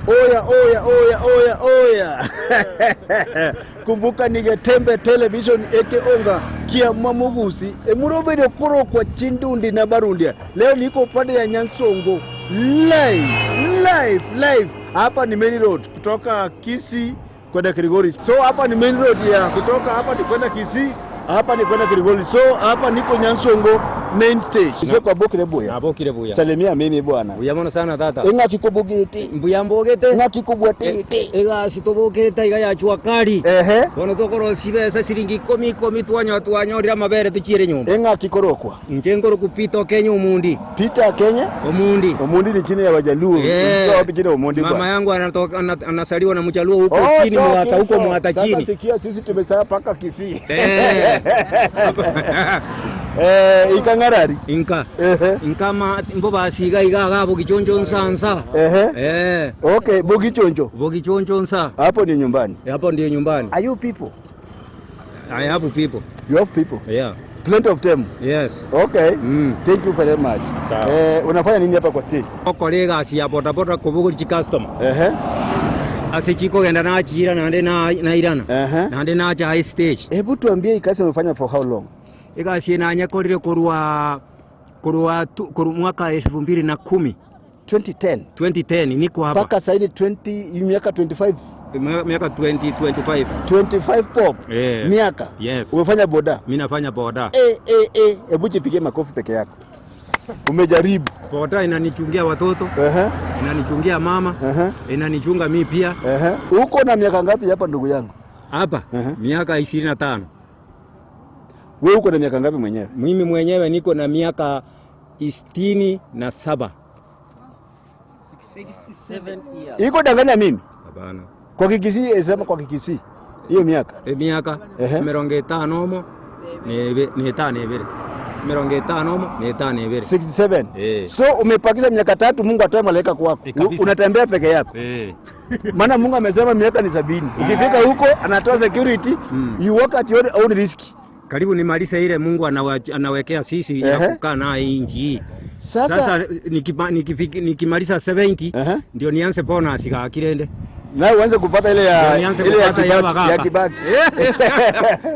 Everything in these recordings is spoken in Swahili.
Oya, oya, oya, oya, oya. Kumbuka ni Getembe Television eke onga kia mwamugusi emuroberio korokwa chindundi na barundia. Leo niko upande ya Nyansongo live live live. Hapa ni main road kutoka Kisii kwenda Kilgoris. So hapa ni main road ya kutoka hapa ni kwenda Kisii, hapa ni kwenda Kilgoris. So hapa niko Nyansongo main stage. Sio kwa bokire buya. Nabokire buya. Salimia mimi bwana. Buya mono sana tata. Eng'aki kobogete. Mbuya mbogete. Ng'aki kobwatete. Egasi tobokete iga ya jua kali. Ehe. Bono tokoro sibesa shilingi 10 10 twanywa twanyorira mabere tuchire nyumba. Eng'aki korokwa. Nje kupita Kenya Omundi. Peter Kenya? Omundi. Omundi ni chini ya Wajaluo. Yeah. Wapi chini Omundi bwana? Mama yangu anatoka anasaliwa na Mjaluo huko chini mwata huko mwata chini. Sasa sikia sisi tumesaa paka Kisii. Eh. Ikangarari. Inka. Inka ma mboba siga iga ga Bogichoncho nsansa. Ehe. Okay, Bogichoncho. Bogichoncho nsa. Hapo ni nyumbani. Hapo ndio nyumbani. Are you people? I have people. You have people? Yeah. Plenty of them. Yes. Okay. Thank you very much. Unafanya nini hapa kwa stage? Okolega si ya boda boda kubuguri chi customer. Ehe. Ase chiko genda na chira na ande na na irana. Na ande na cha high stage. Hebu tuambie kazi umefanya for how long? Egasi nanyakorire korwa korwa mwaka 2010. 2010. 2010 niko hapa. Paka saidi 20 miaka 25. Miaka 20 25. 25 pop. Yeah. Miaka. Yes. Umefanya boda? Mimi nafanya boda. Hebu jipige makofi peke yako. Umejaribu. Boda inanichungia watoto. Inanichungia mama. Inanichunga mimi pia. Uko na miaka ngapi hapa ndugu yangu? Hapa miaka 25. Wewe uko na miaka ngapi mwenyewe? Mimi mwenyewe niko na miaka 67. 67 years. Iko danganya mimi? Hapana. Kwa Kikisii sema kwa Kikisii. Hiyo miaka. Miaka 50 mo ni 52. 50 mo ni 52. 67. So umepakiza miaka 3 Mungu atoe malaika kwako. Unatembea peke yako. Maana Mungu amesema miaka ni 70. Ukifika huko anatoa security, you walk at your own risk. Karibu nimalize ile Mungu anawekea sisi ya kukaa naye nchi. Sasa nikimaliza 70 ndio nianze bonus ka kirende. Na uanze kupata ile ya ile ya Kibaki.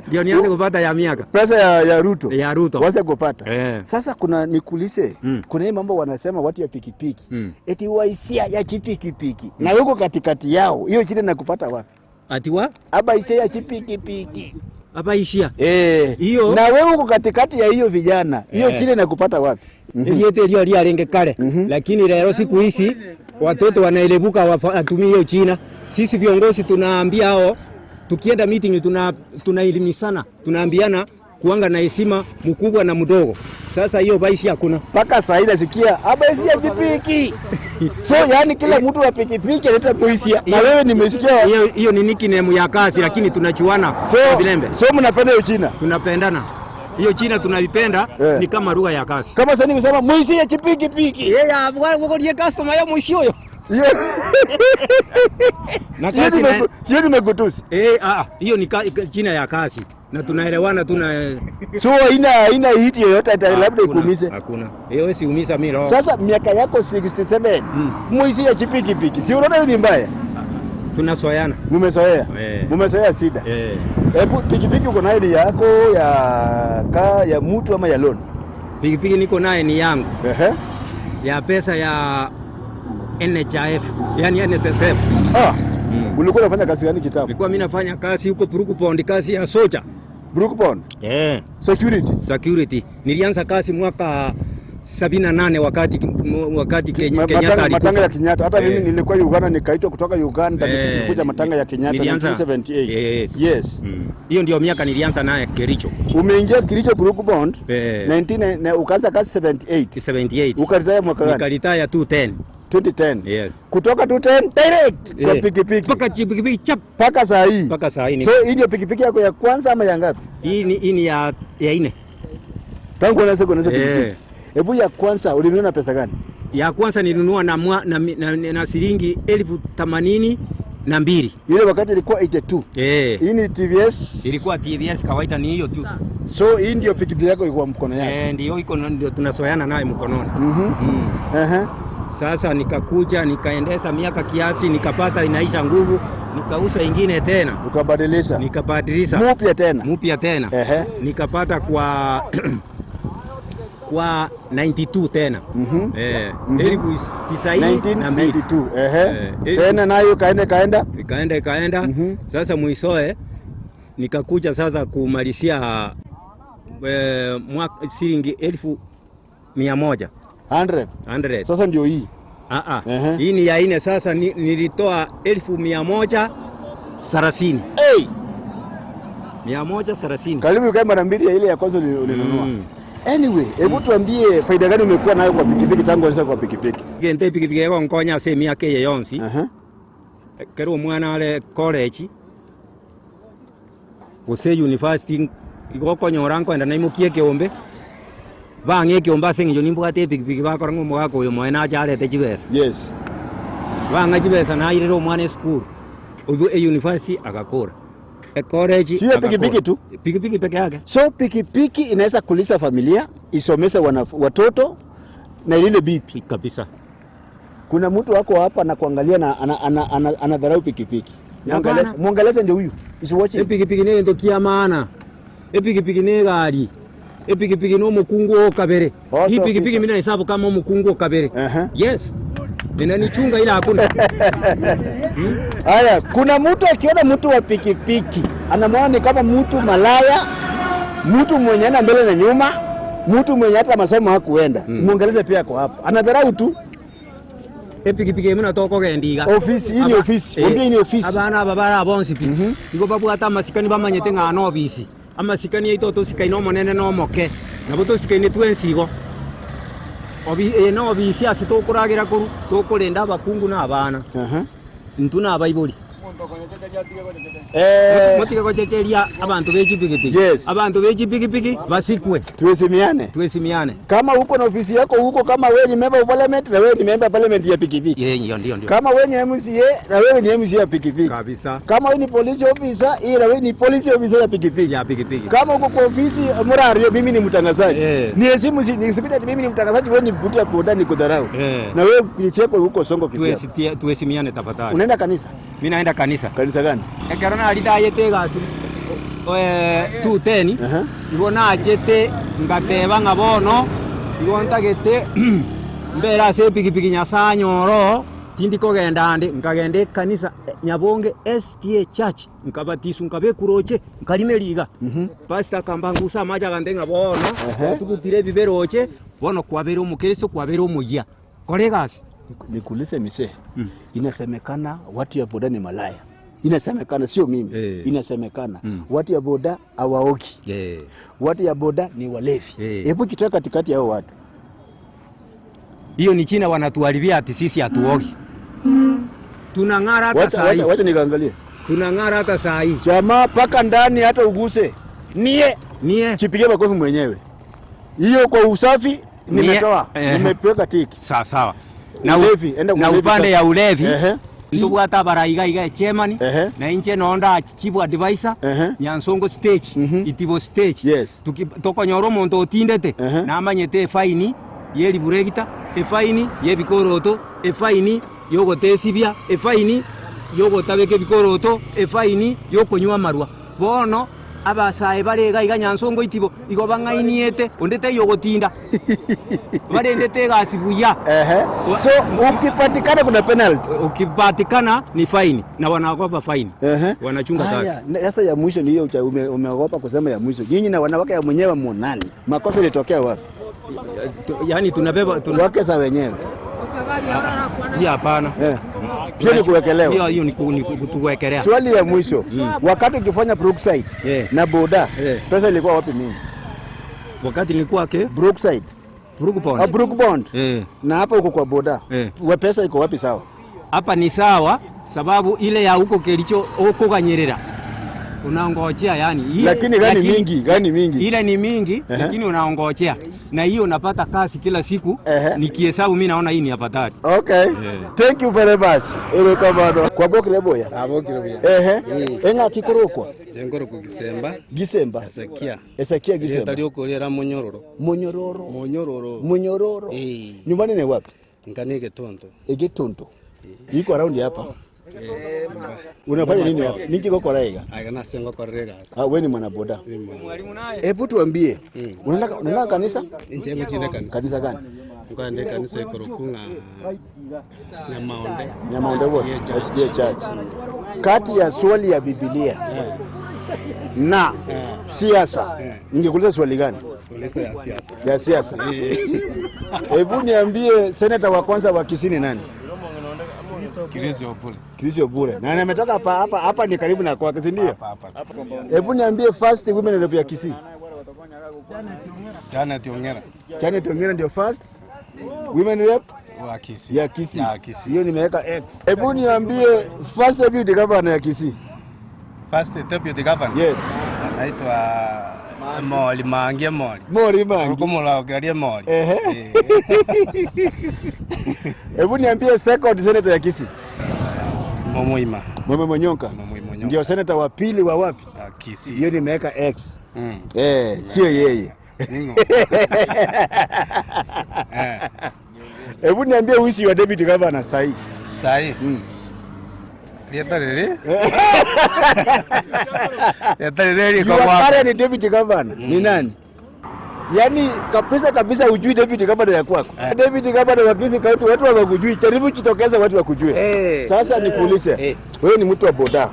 Ndio nianze kupata ya miaka. Pesa ya Ruto. Ya Ruto. Uanze kupata. Sasa kuna nikuulize, kuna hii mambo wanasema watu ya pikipiki. Eti waisia ya kipikipiki. Na huko katikati yao, hiyo chini na kupata wapi? Ati wa? Aba isia ya kipikipiki. Hapa ishia. Hiyo. Na wewe uko katikati ya hiyo vijana. Hiyo chile na kupata wapi? Yote hiyo aliarenge kale. Lakini leo siku hizi watoto wanaelebuka watumie hiyo China. Sisi viongozi tunaambia hao tukienda meeting tunaelimishana, tunaambiana kuanga na heshima mkubwa na mdogo. Sasa hiyo baisi hakuna. Paka saa hii nasikia abaisi ya pikipiki. So yani kila mtu wa pikipiki analeta kuisia. Na wewe nimesikia hiyo ni nickname ya kazi lakini tunachuana. So, so mnapenda hiyo China? Tunapendana. Hiyo China tunaipenda ni kama lugha ya kazi. Kama sasa nikisema muisi ya kipikipiki. Yeye avuka customer ya muisi huyo. Na kazi sio nimekutusi. Hiyo ni China ya kazi. Na tunaelewana tuna so haina hiti yoyote labda ikuumize. Hakuna. Hiyo si umiza mimi roho. Sasa miaka yako 67. Muisi ya kipikipiki. Si unaona hiyo ni mbaya? Tunasoeana. Mumesoea. Mumesoea sida. Hebu pikipiki uko nayo ni yako ya ka ya mtu ama ya loan? Pikipiki niko naye ni yangu. Ya pesa ya NHIF, yani NSSF. Ulikuwa unafanya kazi gani kitambo? Nilikuwa mimi nafanya kazi huko Brookpond, kazi ya soja. Brookpond? Security. Security. Nilianza kazi mwaka 78 wakati Kenyatta alikufa. Matanga ya Kenyatta. Hata mimi nilikuwa Uganda nikaitwa kutoka Uganda nilikuja matanga ya Kenyatta 1978. Yes. Hiyo ndio miaka nilianza naye Kericho. Umeingia Kericho Brookpond 19 na ukaanza kazi 78. 78. Ukaritaya mwaka gani? Nikaritaya 2010. 2010. Yes. Kutoka 2010 direct kwa pikipiki. Paka pikipiki chap. Paka saa hii. Paka saa hii. So hii ndio pikipiki yako ya kwanza ama ya ngapi? Hii ni ya 4. Tangu uanze pikipiki. Hebu ya kwanza ulinunua na pesa gani? Ya kwanza nilinunua na shilingi 82,000. Ile wakati ilikuwa 82. Hii ni TVS. Ilikuwa TVS kawaida ni hiyo tu. So hii ndio pikipiki yako iko mkono yako. Ndio iko ndio tunasoeana naye mkononi. Sasa nikakuja nikaendesha miaka kiasi, nikapata inaisha nguvu, nikauza ingine tena. Ukabadilisha. Nikabadilisha. Mupya tena. Mupya tena. Nikapata kwa kwa 92 tena. 1992. Tena nayo kaenda. Ikaenda. Sasa mwisoe nikakuja sasa kumalizia mwaka shilingi 100,000. 100. Sasa ndio hii. Hii ni ya nne sasa nilitoa 130,000. Hey! 130. Karibu kama mara mbili ya ile ya kwanza ulinunua. Anyway, hebu tuambie faida gani umekuwa nayo kwa pikipiki tangu uanze kwa pikipiki? Gente pikipiki yako nkonya se miaka yonsi. Kero mwana ale college. Gose university igokonyora nkwenda naimukie kiombe. Bang'e kiombe ase eng'encho nimbwate epikipiki bakora ng'a omogaka oyo moe nache arete chibesa. Yes. Bang'a chibesa nairere omwana esukuru. Oyo e university agakora. E college sio pikipiki tu. Pikipiki peke yake. So pikipiki inaweza kulisa familia, isomeshe watoto na ilinde bibi kabisa. Kuna mtu wako hapa na kuangalia na anadharau pikipiki. Muangalie ndio huyu. Is watching. Epikipiki ne ndo kia maana. Epikipiki ne gari. Epikipiki no mukungu okabere. Hii pikipiki mimi nahesabu kama mukungu okabere. Yes. Inanichunga ila hakuna. Haya, kuna mtu akiona mtu wa pikipiki anamwona ni kama mtu malaya, mtu mwenye ana mbele na nyuma, mtu mwenye hata masomo hakuenda. Muangalie pia kwa hapa. Anadharau tu. Epikipiki muna toko gendiga. Ofisi, hii ni ofisi. Mwambie hii ni ofisi. Abana babara bonsi pi. Igo babwata amasikani bamanyete ng'a no ofisi. Amasikani yaito tosikaine omonene no omoke. Nabo tosikaine twensigo. Obi no ofisi ase tokoragira koru tokorenda abakungu na abana. Ntuna abaibori. Motiga gochecheria abantu bechipikipiki. Yes. Abantu bechipikipiki basikwe. Tuheshimiane. Tuheshimiane. Kama uko na ofisi yako huko, kama wewe ni member of parliament na wewe ni member of parliament ya pikipiki. Yeah, ndio. Kama wewe ni MCA na wewe ni MCA ya pikipiki. Kabisa. Kama wewe ni police officer, na wewe ni police officer ya pikipiki. Ya pikipiki. Kama uko kwa ofisi Murario, mimi ni mtangazaji. Ni heshimu nisipite mimi ni mtangazaji, wewe ni mtu ya boda ni kudharau. Na wewe kifyako huko Songo kifyako. Tuheshimiane tafadhali. Unaenda kanisa? Mimi naenda kanisa. Kanisa gani? Ekero naritayete egasi 210 igo nachete ngateba ng'a bono igo ntagete mbere ase epikipiki Nyasaye nyoro tindi kogenda ande nkagenda ekanisa Nyabonge SDA Church nkabatisu nkabekuroche nkarime riga. Pastor akambangusa amache agante ng'a bono tugutire ebiberoche bono kwabere omokristo kwabere omoyia kore egasi. Nikuulize mzee, inasemekana watu ya boda ni malaya. Inasemekana, sio mimi. Inasemekana watu ya boda hawaogi. Watu ya boda ni walevi. Hebu kitoe katikati ya hao watu. Hiyo ni China wanatuharibia ati sisi hatuogi. Tunang'ara hata saa hii. Wacha nikaangalie. Tunang'ara hata saa hii. Jamaa paka ndani hata uguse. Nie. Chipige makofi mwenyewe. Hiyo kwa usafi nimetoa. Nimepeka tiki. Sawa sawa. Na ulevi, na upande ya ulevi ntubwata baraiga iga chairman na inche nonda chief advisor Nyansongo stage itibo stage. Yes. Tokonyora omonto otindete namanyete efaini yeriburegita, efaini yebikoroto, efaini yogotesibia, efaini yogotabeka ebikoroto, efaini yokonywa amarwa. Bono abasae barega iga Nyansongo itibo igo bang'ainiete ondete yogotinda barendete egasi buya. So ukipatikana kuna penalty. Ukipatikana ni faini na wanaogopa faini. Wanachunga kazi. Sasa ya mwisho ni hiyo umeogopa kusema ya mwisho. Nyinyi na wanawake ya mwenyewe muonani. Makosa ilitokea wapi? Yaani tunabeba wake za wenyewe. Ya hapana. Hiyo ni kuwekelewa. Hiyo ni kutuwekelea. Swali ya mwisho. Wakati ukifanya Brookside na boda, pesa ilikuwa wapi mingi? Wakati nilikuwa ke Brookside. Brookbond. Brookbond. Na hapa uko kwa boda. Wa pesa iko wapi sawa? Hapa ni sawa sababu ile ya huko Kericho ukoganyerera. Unaongojea yani. Lakini gani mingi? Ile ni mingi lakini unaongojea. Na hiyo unapata kasi kila siku. Nikihesabu mimi naona hii ni afadhali. Okay. Thank you very much. Ero kwa bokire boya. Abokire boya. Enga kikorokwa. Jengoro ku Gisemba. Gisemba. Esekia. Esekia Gisemba. Tali okolera Munyororo. Munyororo. Munyororo. Nyumbani ni wapi? Ngani Getonto. Egetonto. Iko around hapa. Unafanya nini hapa? Niki koko raiga? Aga sengo korega. Ah, wewe ni mwana boda. Hebu tuambie. Unaenda kanisa? Njengo chinde kanisa. Kanisa gani? Ngende kanisa ikorokunga na Maonde. Nyamaonde wote. SDA Church. Kati ya swali ya Biblia na siasa, ningekuuliza swali gani? Uliza ya siasa. Ya siasa. Hebu niambie seneta wa kwanza wa Kisii ni nani? Chris Obure. Chris Obure. Na ametoka hapa hapa ni karibu na kwake, si ndio? Hapa. Hebu niambie first women rep ya Kisii. Janet Ongera. Janet Ongera ndio first women rep wa Kisii. Ya Kisii. Ya Kisii. Hiyo nimeweka X. Hebu niambie first deputy governor ya Kisii. First deputy governor. Yes. Anaitwa Moli Mange Moli. Moli Mange. Rukumula garie Moli. Ehe. Hebu niambie second senator ya Kisii. Momoima. Momoima Nyonka. Momoima Nyonka. Ndio senator wa pili wa wapi? Ya Kisii. Hiyo nimeweka X. Sio yeye. Ningo. Hebu niambie uishi wa deputy governor sahi. Sahi. Lietarere. Lietarere kwa wapi? Ni deputy governor. Ni nani? Yaani kabisa kabisa hujui deputy governor ya kwako. Deputy governor wa Kisii County watu hawakujui. Jaribu jitokeze watu wakujue. Sasa nikuulize. Wewe ni mtu wa boda.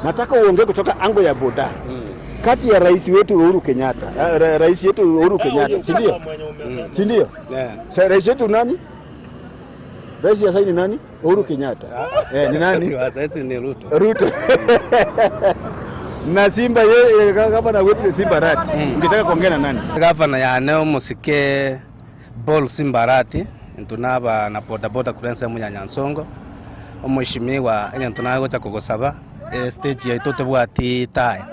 Nataka uongee kutoka ango ya boda. Kati ya rais wetu Uhuru Kenyatta, rais yetu Uhuru Kenyatta, si ndio? Si ndio? Sasa rais yetu nani? Rais ya sasa ni nani? Uhuru Kenyatta. Ni nani? Sasa ni Ruto. Ruto. Na Simba yeye kama wetu Simba Rati. Ungetaka kuongea na nani? Gavana ya neo musike Paul Simba Rati, ntunaba na boda boda kurensa munyanyansongo. Omweshimiwa enyantunago cha kugosaba stage ya itote bwati taya.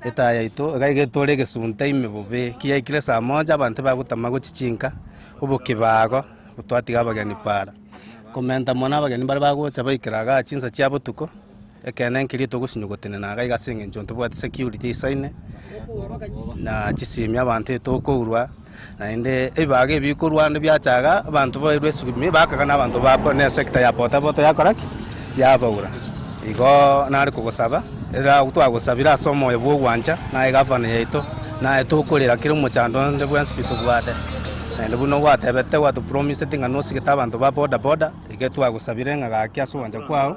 Etaya ito gaige tore gesunta imebobe kiyaikire saa moja abantu bagutama guchichinka obokibago gutwatiga abageni para komenta mona abageni bari bagocha baikiraga chinsa chia botuko ekene nkiri togusinyugotene naga igasinga enchonto bwati security isaine na chisimia abantu tokourwa naende ebage ebikorwa ande byachaga abantu bairwe esugumi bakaga na abantu ba ne sector ya boda boda yakoraki yabaura igo nari kugosaba era utwagusabira somo yebwo gwanja na gavana yaito na tukorera kiri muchando nde bwa speed gwade and buno gwatebete gwatu promise tinga no sigita abantu ba boda boda ige twagusabire nga gakia so wanja kwao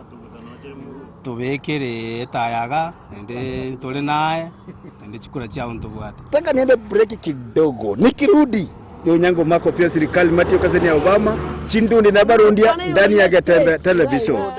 tubekere tayaga ende tole naye ende chikura cha untu bwate. Nataka niende break kidogo, nikirudi ni Onyango Mako pia serikali Matthew Kaseni ya Obama Chindundi na Barundia ndani ya Getembe Television.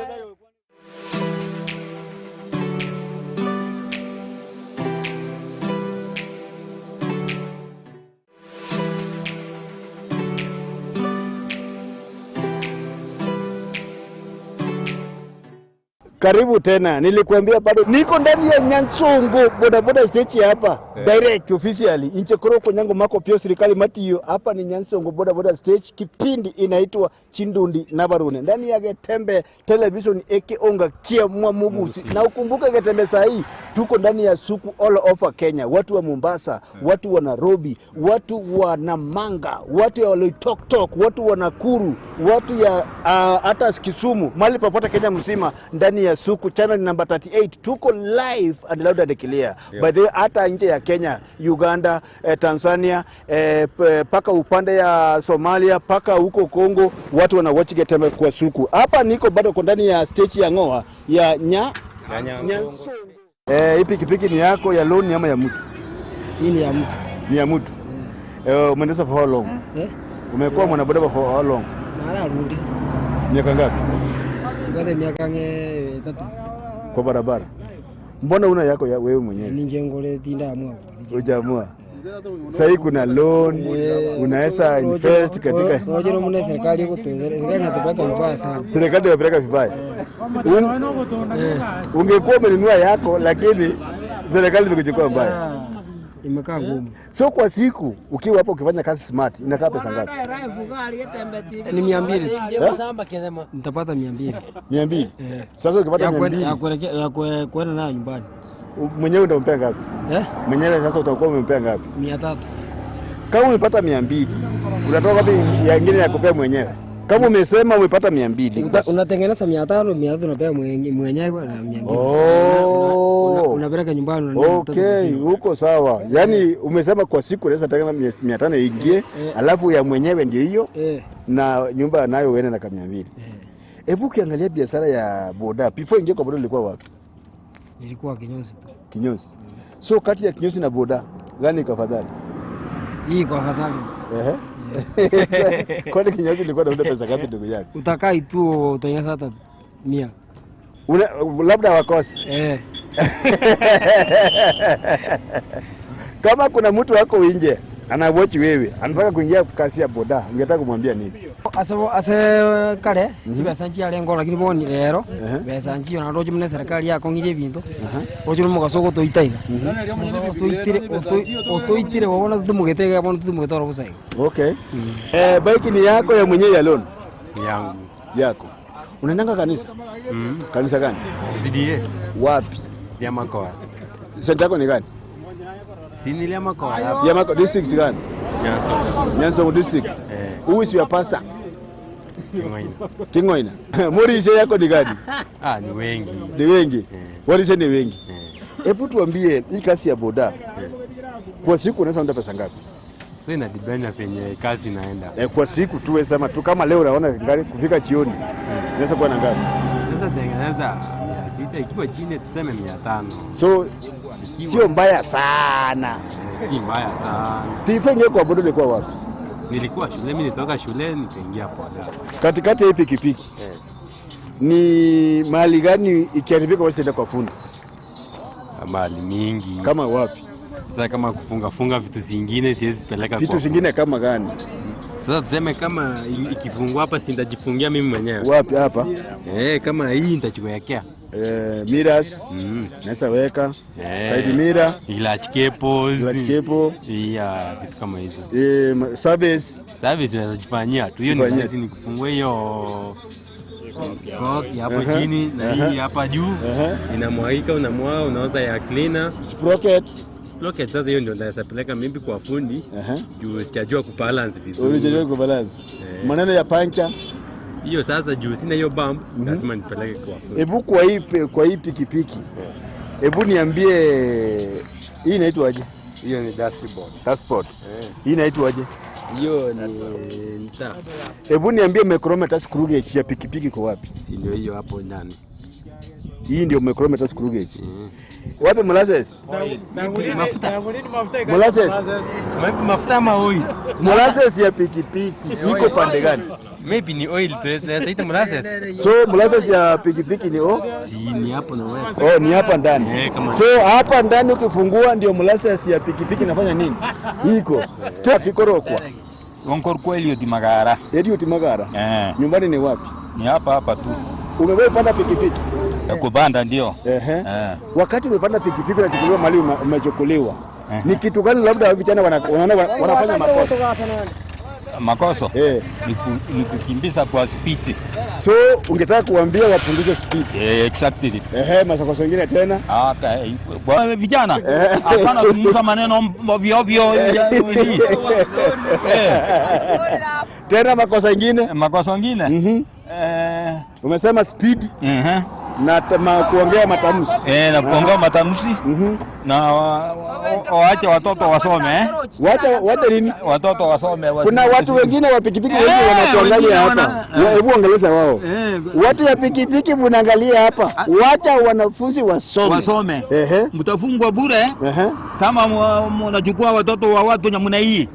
Karibu tena, nilikuambia bado niko ndani ya Nyansongo boda boda stage hapa. Direct officially inche koroko Nyango Mako pia serikali Matthew hapa ni Nyansongo boda boda stage, kipindi inaitwa Chindundi na Barune ndani ya Getembe Television eke onga kia mwa mugusi. Na ukumbuke Getembe saa hii tuko ndani ya suku all over Kenya, watu wa Mombasa, watu wa Nairobi, watu wa Namanga, watu ya Loitoktok, watu wa Nakuru, watu ya hata Kisumu, mahali popote Kenya mzima ndani ya suku channel number 38 tuko live and loud and clear. By the way, hata nje ya Kenya, Uganda, Tanzania, paka upande ya Somalia, paka huko Kongo, watu wana watch Getembe kwa suku. Hapa niko bado kwa ndani ya stage ya Ngoa ya Nyansongo. Hii pikipiki ni yako ya loan ama ya mtu? Hii ni ya mtu. Ni ya mtu. Umeendesha for how long? Umekuwa mwanaboda for how long? Nararudi. Miaka ngapi? Baada ya miaka 3. Kwa barabara. Mbona una yako ya wewe mwenyewe? Ni jengo le tinda amua. Hujaamua. Sasa kuna loan, unaweza invest katika. Rojero mune serikali kutunza, serikali inatupeleka vibaya sana. Serikali inapeleka vibaya. Ungekuwa umenunua yako lakini serikali imekuchukua mbaya. Imekaa ngumu. So kwa siku ukiwa hapo ukifanya kazi smart inakaa pesa ngapi? Ni 200. Nitapata 200. 200. Sasa ukipata 200 ya kwenda nayo nyumbani. Mwenyewe ndio umpea ngapi? Mwenyewe sasa utakuwa umempea ngapi? 300. Kama umepata 200, unatoka wapi ya nyingine ya kupea mwenyewe? Kama umesema umepata 200. Unatengeneza 500, 300 unapea mwenyewe na 200. Oh. Unapeleka nyumbani. Okay, huko sawa. Yaani umesema kwa siku unaweza tengeneza 500 ingie, alafu ya mwenyewe ndio hiyo. Na nyumba nayo uende na 200. Hebu ukiangalia biashara ya boda, before ingie kwa boda ilikuwa wapi? Ilikuwa kinyozi tu. Kinyozi. So kati ya kinyozi na boda, gani kafadhali? Hii kwa afadhali. Ehe. Kwani kinyozi ilikuwa na pesa ngapi ndugu yako? Utakai tu utaongeza hata 100. Labda wakosi. Eh. Kama kuna mtu wako nje anawatch wewe, anataka kuingia kasi ya boda, ungetaka kumwambia nini? Ase kare chibesa nchiarengo lakini boni lero besa nchiyo na rojo mune serikali yakong'irie ebinto rojo nomogaso ogotoita iga otoitire wabona tutumugete iga bono tutumugete oro bosa iga. Okay. Bike ni yako ya mwenyewe ya loan? Yangu. Yako. Unaendanga kanisa? Kanisa gani? ZDA. Wapi? Liamakoa. Senta yako ni gani? Sini Liamakoa. Liamakoa district gani? Nyansongo. Nyansongo district. Who is your pastor? Kingoina. Kingoina. Morishe yako ni gani? Ah, ni wengi. Ni wengi. Morishe ni wengi. Hebu tuambie hii kazi ya boda. Kwa siku unaweza unda pesa ngapi? So ina depend na penye kazi inaenda. Kwa siku tu sema tu kama leo unaona gari kufika jioni. Unaweza kuwa na ngapi? Sasa tengeneza 600 ikiwa chini tuseme 500. So sio mbaya sana. Si mbaya sana. Before kwa boda ulikuwa wapi? Nilikuwa shule, mimi nitoka shule nikaingia boda. Katikati ya pikipiki. Ni mahali gani ikiharibika wewe kwa fundi? Mahali mingi. Kama wapi? Sasa kama kufunga vitu zingine siwezi peleka kwa. Vitu zingine kama gani? Sasa tuseme kama ikifungwa hapa sitajifungia mimi mwenyewe. Wapi hapa? Kama hii nitajiwekea. Mirrors. Naweza weka. Side mirror. Latch cables. Latch cable. Yeah, vitu kama hizo. Service. Service unaweza jifanyia tu. Hiyo ni rahisi, ni kufungua hiyo koki hapo chini na hii hapa juu. Inamwaika, unamwaga, unaoza ya cleaner. Sprocket. Sprocket sasa hiyo ndio naweza peleka mimi kwa fundi. Juu sijajua kubalance vizuri. Unajua kubalance. Maneno ya pancha. Hiyo sasa juu sina hiyo bump, lazima nipeleke kwa fundi. Hebu kwa hii pikipiki. Hebu niambie hii inaitwaje? Hiyo ni dashboard. Dashboard. Hii inaitwaje? Hiyo ni nta. Hebu niambie micrometer screw gauge ya pikipiki kwa wapi? Si ndio hiyo hapo ndani. Hii ndio micrometer screw gauge. Wapi molasses? Mafuta. Molasses. Mafuta ama oil? Molasses ya pikipiki iko pande gani? Maybe ni oil tu. Sasa ita molasses. So molasses ya pikipiki ni o? Si ni hapo na wewe. Oh, ni hapa ndani. So hapa ndani ukifungua ndio molasses ya pikipiki inafanya nini? Iko. Tikorokwa. Onkor kweli Magara. Eliud Magara. Nyumbani ni wapi? Ni hapa hapa tu. Umewahi panda pikipiki? Kupanda ndio. Wakati umepanda pikipiki na chukuliwa mali umechukuliwa. Ni kitu gani labda vijana wanaona wanafanya makosa? Makosa? Ni kukimbiza kwa speed. So ungetaka kuambia wapunguze speed? Exactly. Makosa mengine tena? Kwa vijana. Hapana kuzungumza maneno ovyo ovyo. Tena makosa mengine? Makosa mengine? Umesema speed? Na kuongea matamshi. Na kuongea matamshi. Na waache watoto wasome. Wacha nini? Watoto wasome. Kuna watu wengine wa pikipiki wengi wanatuangalia hapa. Hebu angalia wao. Watu ya pikipiki mnaangalia hapa. Wacha wanafunzi wasome. Wasome. Mtafungwa bure. Kama mnachukua watoto wa watu namna hii.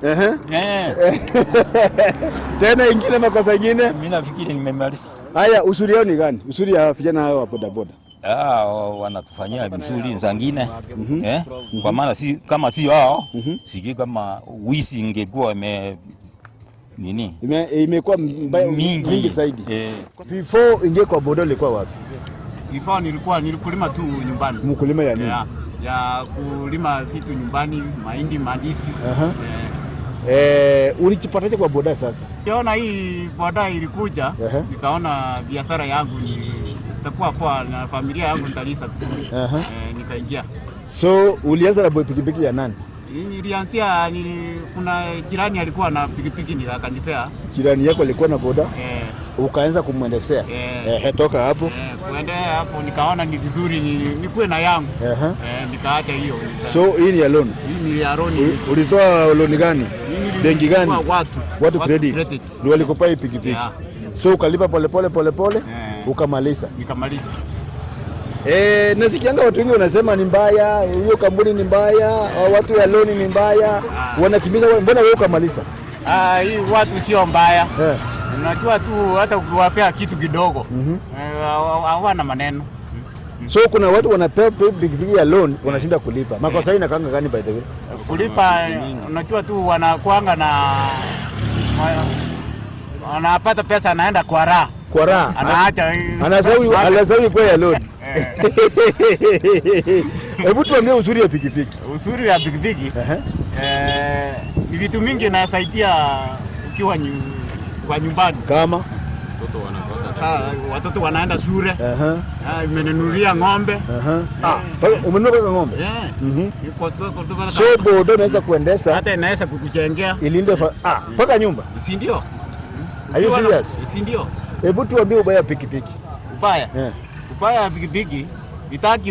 Tena ingine makosa ingine? Mimi nafikiri nimemaliza. Haya, usuri yao ni gani? Usuri ya vijana hao wa bodaboda. Wanatufanyia vizuri zangine. Kwa maana si kama si hao, sijui kama wizi ingekuwa ime nini? Imekuwa mingi zaidi. Before ingie kwa boda ilikuwa wapi? Before nilikuwa nilikulima tu nyumbani. Mkulima ya nini? Ya kulima vitu nyumbani, mahindi, mandisi. Ulijipataje kwa boda sasa? Niona hii boda ilikuja, nikaona biashara yangu ni itakuwa poa na familia yangu nitalisa vizuri. Nikaingia. So ulianza na pikipiki ya nani? Nilianzia kuna jirani alikuwa na pikipiki ni akanipea. Jirani yako alikuwa na boda, ukaanza kumwendesea. Eh. Ehe, toka hapo. Kuendea hapo nikaona ni vizuri nikuwe na yangu. Nikaacha hiyo. So hii ni ya loan. Hii ni ya loan. Ulitoa loan gani? Hii Benki gani? nilichukua Watu. Watu Credit. Ndio walikupa hii pikipiki. Yeah. So ukalipa polepole polepole ukamaliza. Nikamaliza. Nasikianga watu wengi wanasema ni mbaya, hiyo kampuni ni mbaya, watu ya loan ni mbaya, wanakimbiza. Mbona wewe ukamaliza? Ah, hii watu sio mbaya. Unajua tu hata ukiwapea kitu kidogo hawana maneno. So kuna watu wanapewa pikipiki ya loan wanashinda kulipa. Makosa hii inakaanga gani by the way? Kulipa, unajua tu wanakuanga na wanapata pesa, anaenda kwa raha, Kwa raha. anaacha Anasahau kwa ya loan. Hebu tuambie uzuri ya pikipiki. Uzuri ya pikipiki ni vitu mingi inasaidia ukiwa kwa nyumbani. Kama Sasa watoto wanaenda shule. Imenunulia ng'ombe. Ah, umenunua mpaka ng'ombe? Eh. So boda unaweza kuendesha Hata inaweza kukujengea ilinde mpaka nyumba. Si ndio? Are you serious? Si ndio? Hebu tuambie ubaya wa pikipiki. Ubaya. Ubaya wa pikipiki itaki